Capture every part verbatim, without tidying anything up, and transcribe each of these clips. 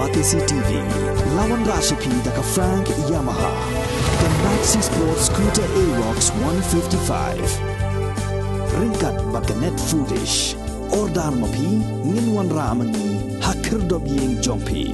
Batesi T V, la wanrah sha phi da ka Frank Yamaha, ka Maxi Sport Scooter Aerox one fifty-five. Ryngkat bad ka Net Foodish. Order ma phi, ngin wanrah ma ngi ha khyrdop ïing jong phi.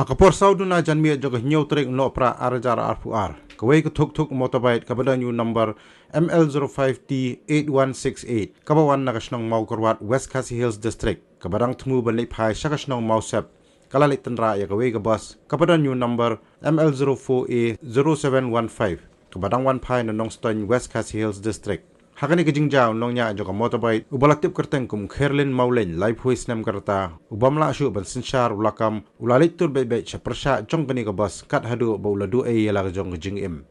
Ha ka por saw duna janmiet jong ka hynñiew tarik Nohprah ar hajar arphew ar, kawei ka thuk thuk motorbike kaba don ïa u number M L zero five T eight one six eight, kaba wan na ka shnong Mawkyrwat, West Khasi Hills District, kaba dang thmu ban leit phai sha ka shnong Mawsep, ka la leit tynrah ïa kawei ka bus kaba don ïa u number M L zero four A zero seven one five, kaba dang wan phai na Nongstoiñ, West Khasi Hills District. Ha kane ka jingjia, u nongñiah jong ka motorbike uba la tip kyrteng kum Kherlin Mawleiñ, laiphew snem ka rta, u bym lah shuh ban synshar u lakam, u la leit tur beit beit sha pyrshah jong kane ka bus, kat haduh ba u la duh ei ïa la ka jong ka jingim.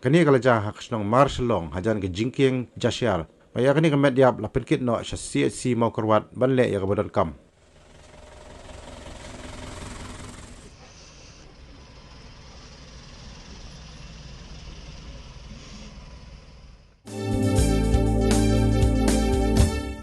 Kane ka la jia ha ka shnong Marshallong hajan ka jingkieng jashiar, ba ïa kane ka met ïap la pynkit noh sha C H C Mawkyrwat ban leh ïa kaba donkam.